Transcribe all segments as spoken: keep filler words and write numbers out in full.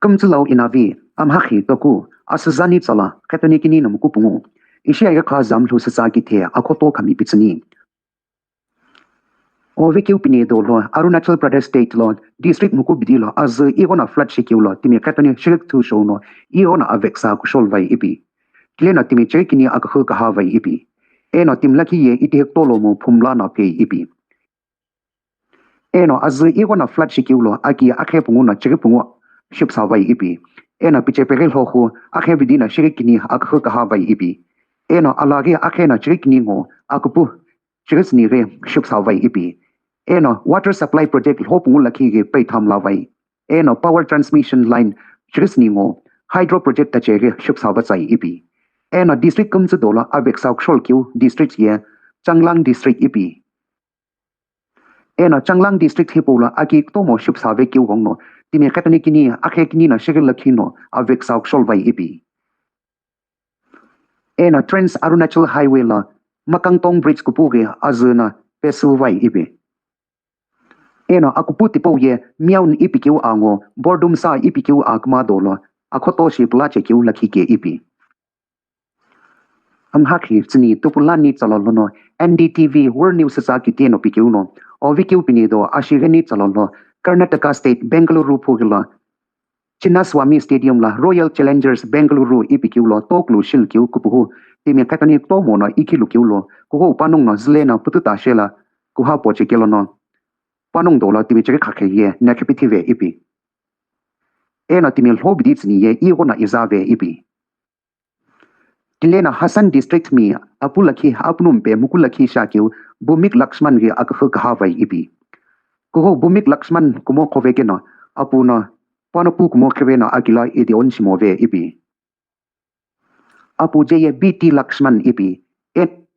Kümtsülau inavi, amhakhi toku, asüzani tsala, khetoni kini no mukupungu. Ishi ayekha zamlu sütsa kithe, akhoto khami pitsüni. Ovekeu pini dolo, Arunachal Pradesh State lo, district mukubidi lo, azü ighono flood shikeu lo, timi khetoni shirikthusho no, ighono aveksa kushol vai ipi. Tileno timi chirikini akakhu kaha vai ipi. Eno timi lakhi ye itihek tolo mu phumla no pei ipi. Eno azü ighono flood shikeu lo, aki akhe pungu no chiri pungu shipsa vai ipi. Eno pichepeghi lhohu, akhe bidi no shirikini akakhu kaha vai ipi. Eno alaghi akhe no chirikini ngo, akupu chirisini ghi shipsa vai ipi. Eno water supply project lho pungu lakhi ghi peithamla vai. Eno power transmission line chirisini ngo hydro project tache ghi shipsa vatsai ipi. Eno district kümtsü dolo aveksa kushol keu district ye Changlang district ipi. Eno Changlang district hipau lo aki kutomo shipsa vekeu gongno timi khetoni kini akhe kini no shighi lakhi no aveksa kushol vai ipi. Eno Trans Arunachal Highway lo Makangtong Bridge kupu ghi azü no pesu vai ipi. Eno akupu tipau ye Miaun ipikeu ango, Bordumsa ipikeu akma dolo, akhoto shi pula chekeu lakhi ke ipi. Amhakhi tsüni tupulani tsala lono N D T V World News sa kithe no pikeu no, ovekeu pini do ashighini tsala lo, Karnataka State Bengaluru phughi lo, Chinnaswamy Stadium la Royal Challengers Bengaluru ipikeu lo toklu shilkeu kupuhu timi khetoni kutomo no ikhilu keu lo kuhou panongu no züle no pututa shela kuha poche kelo no panongu dolo timi chiri khakhe ye nekhipithive ipi. Eno timi lhobidi tsüni ye ighono izave ipi. Tileno Hassan District mi apu lakhi apunumpe muku lakhi shakeu Bhumik Lakshman ghi akakhu kaha vai ipi. Kuhou Bhumik Lakshman kumo khovekeno apu no panopu kumo kheveno akila idion shimove ipi. Apu jeye B T Lakshman ipi. En-,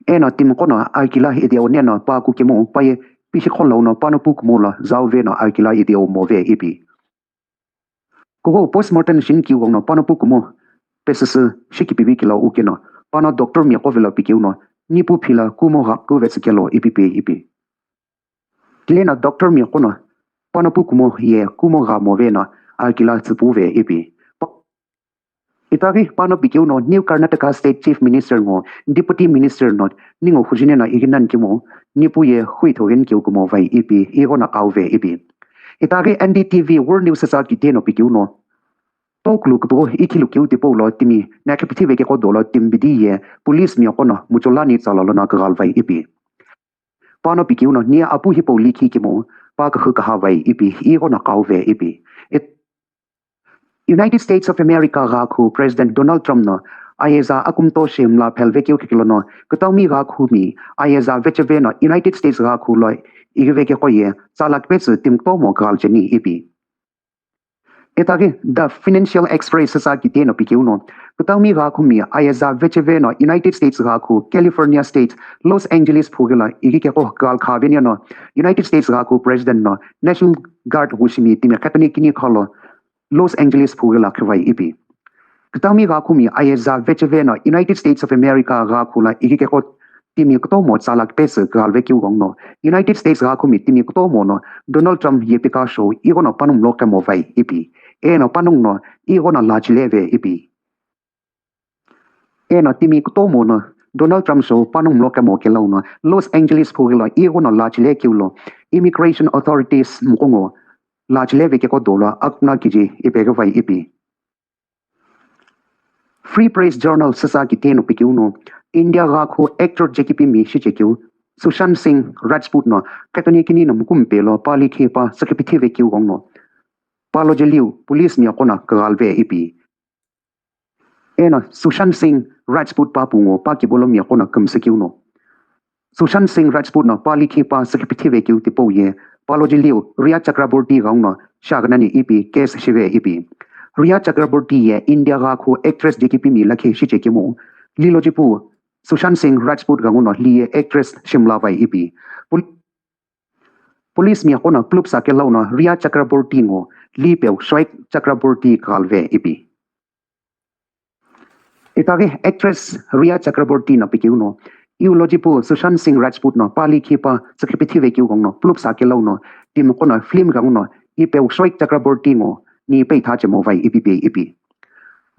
eno timi qono akila idion eno pa kukemu paye pishi kholo no panopu kumo lo zauveno akila idio move ipi. Kuhou postmortem shinikeu gongno panopu kumo pesüsü shikipivi kilo ukeno pano doctor mi qovelo pikeu no nipu phila kumo gha kuvetsü kelo ipi pe ipi. Tileno doctor mi qono panopu kumo ye kumo gha move no akila tsüpuve ipi. Pa-, itaghi pano pikeu no New Karnataka State Chief Minister ngo Deputy Minister no ningo hujine no ighinan kemu nipu ye huitho ghen keu kumo vai ipi ighono kauve ipi. Itaghi N D T V World News sa kithe no pikeu no toklu kupu ikhilu keu tipau lo timi nekhipithive keqo dolo timi bidi ye police mi qono mucholani tsala lono kaghalvai ipi. Pano pikeu no ni apu hipau likhi kemu pa kakhu kaha vai ipi ighono kauve ipi. It-, United States of America ghakhu President Donald Trump no ayeza akumto shi mla phelve keu kikilo no kutaumi ghakhu mi ayeza vecheve no United States ghakhu lo ighive keqo ye tsala kipetsü timi kutomo kaghalcheni ipi. Itaghi The Financial Express sa kithe no pikeu no kutaumi ghakhu mi ayeza vecheve no United States ghakhu California State Los Angeles phughi lo ighi keqo kaghal khaveni no United States ghakhu President no National Guard wushimi timi khetoni kini khalo Los Angeles phughi lo khivai ipi. Kutaumi ghakhu mi ayeza vecheve no United States of America ghakhu lo ighi keqo timi kutomo tsala kipetsü kaghalve keu gongno United States ghakhu mi timi kutomo no Donald Trump ye pika show ighono panongu lo kemo vai ipi. Eno panongu no ighono lachileve ipi. Eno timi kutomo no Donald Trump show panongu lo kemo kelo no Los Angeles phughi lo ighono lachile keu lo immigration authorities muqongo lachileve keqo dolo akuna kiji ipeghi vai ipi. Free Press Journal sa kithe no pikeu no India ghakhu actor J K P mi shichekeu Sushant Singh Rajput no khetoni kini no mukumpe lo pa likhi pa sakipithive keu gongno palo jeliu police mi qono kaghalve ipi. Eno Sushant Singh Rajput pa pungu pa kibolo mi qono kümsü keu no Sushant Singh Rajput no pa likhi pa sakipithive keu tipau ye palo jeliu Rhea Chakraborty ghenguno shaghinani ipi case shive ipi. Rhea Chakraborty ye India ghakhu actress J K P mi lakhi shichekemu lilo jipu Sushant Singh Rajput ghenguno li ye actress shimla vai ipi. Pol-, police mi qono club sa kelo no Rhea Chakraborty ngo li peu Shoaib Chakraborty kaghalve ipi. Itaghi actress Rhea Chakraborty no pikeu no iu lo jipu Sushant Singh Rajput no pa likhi pa sakipithive keu gongno club sa kelo no timi qono film ghenguno ipeu Shoaib Chakraborty ngo ni peitha chemo vai ipi pe ipi.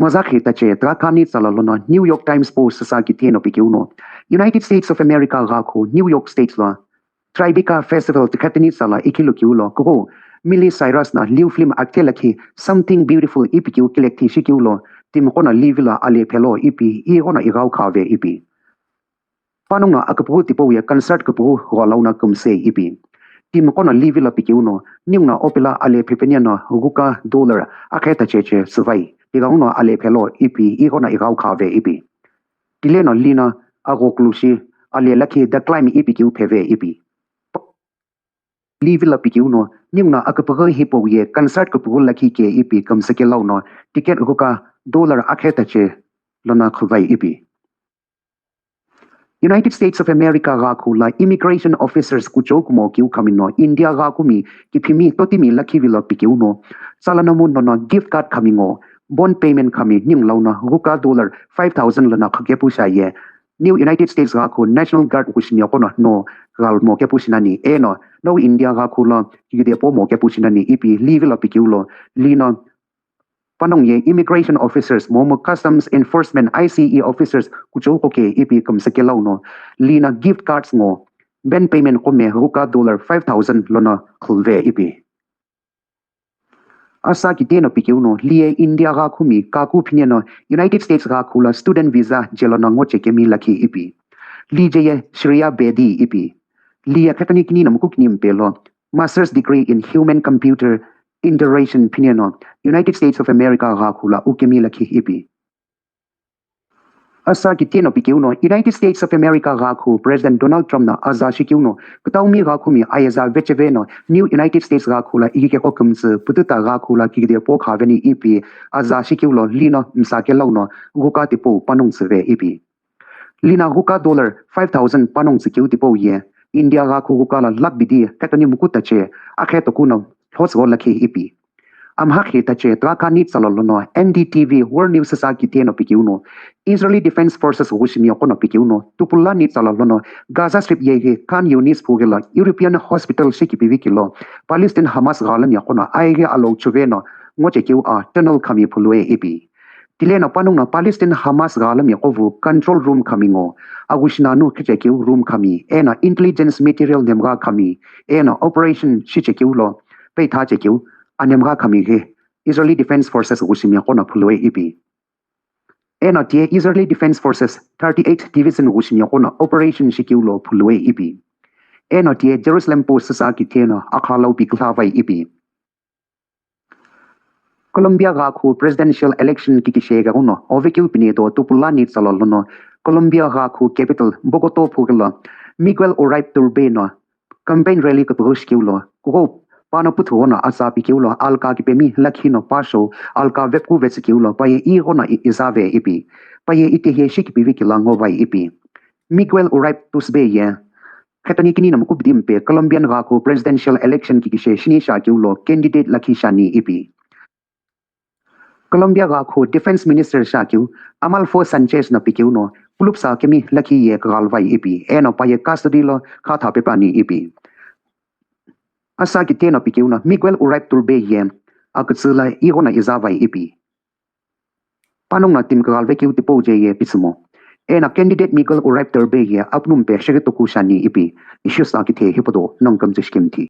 Mozakhi tache trakani tsala lono New York Times Post sasa kitheno pikeuno, United States of America ghakhu New York State lo Tribeca Festival tikhetini tsala ikhilu kiulo kuku Miley Cyrus na liu film akte lakhi Something Beautiful ipi kiu kilekthi shi kiulo timi kono livi lo ale phelo ipi i kono igau khave ipi. Panungno akapughu tipau ye concert kapughu gholauna kumsei ipi. Timi kono livi lo pikeuno, ningno opela ale phepeniano ghuka dollar akhe tacheche suvai. Tigauno ale phelo ipi i kono igau khave ipi. Tileno lino aghoklushi ale lakhi The Climb ipi kiu pheve ipi. Livi lo pikeuno, ningno akapughu hipau ye concert kapughu lakhi ke ipi kumsake launo, ticket ghuka dollar akhe tache lona khuvai ipi. United States of America ghakhu la immigration officers kuchou kumo kiu khamino India ghakumi kiphimi totimi lakhi vilo pikeuno, tsala nomu nono gift card khamingo, bond payment khami ning launo ghuka dollar five thousand lona khakepu shaye. New United States ghakhu National Guard kushimi kono no ghal mo kepu shinani eno no India ghakhu lo kigide po mo kepu shinani ipi livi lo pikeulo lino panong ye immigration officers momu customs enforcement I C E officers kuchou koke ipi kumsake launo lino gift cards ngo ben payment kome ghuka dollar five thousand lono khulve ipi. Asa kiteno pikeuno liye India ghakhumi kaku phineno United States ghakhu la student visa jelono ngoche kemi lakhi ipi. Li jeye Shreya Bedi ipi. Liye khetoni kini na muku kini mpelo Master's Degree in Human Computer Interaction phineno United States of America ghakhu la ukemi lakhi ipi. Asa kiteno pikeuno United States of America ghakhu President Donald Trump na aza shikeuno kutaumi ghakhumi ayeza vecheveno New United States ghakhu la ikikeko kumtsü pututa ghakhu la kigide po khaveni ipi aza shikeulo lino msake launo ghuka tipau panong tsüve ipi. Lina ghuka dollar five thousand panong tsükeu tipau ye India ghakhu ghuka la lakh bidi khetoni muku tache akhe tokuno lhotsügo lakhi ipi. Amhakhi tache trakani tsala lono N D T V World News sa kiteno pikeuno Israeli Defense Forces ghushimi kono pikeuno tupulani tsala lono Gaza Strip yeghi Khan Yunis phughi la European Hospital shikipivi kilo Palestine Hamas ghalami kono aighi alo chuveno ngochekeu a tunnel khami phulue ipi. Tileno panungno Palestine Hamas ghalami kovu control room khami ngo, agushinanu khichekeu room khami, eno intelligence material nemgha khami, eno operation shichekeu lo peitha chekeu anemgha khami ghi Israeli Defense Forces ghushimi kono phulue ipi. Eno tiye Israeli Defense Forces thirty-eight Division ghushimi kono operation shikeu lo phulue ipi. Eno tiye Jerusalem Post sa kitheno akhalau piklavai ipi. Colombia ghakhu presidential election kikishe ghaguno ovekeu pinedo tupulani tsala lono Colombia ghakhu capital Bogota phughi lo Miguel Uribe Turbay no campaign rally kupughu shikeu lo kuko pano puthu ghono atsa pikeu lo alka kipemi lakhi no pasho alka vepku vetsükeu lo paye i ghono i- izave ipi. Paye itehe shikipivi kila ngovai ipi. Miguel Uribe Turbay ye khetoni kini na muku bidi mpe Colombian ghakhu presidential election kikishe shini shakeu lo candidate lakhi shani ipi. Colombia ghakhu defense minister shakeu Arnulfo Sanchez no pikeu no kulupsa kemi lakhi ye kaghalvai ipi eno paye custody lo khatha pepani ipi. Asa kiteno pikeu no Miguel Uribe Turbay ye akütsü la ighono izavai ipi. Panungno timi kaghalvekeu tipau je ye pitsümo. Eno candidate Miguel Uribe Turbay ye apnumpe shighi toku shani ipi. Issues akithe hipodo nongkam jishkimthi.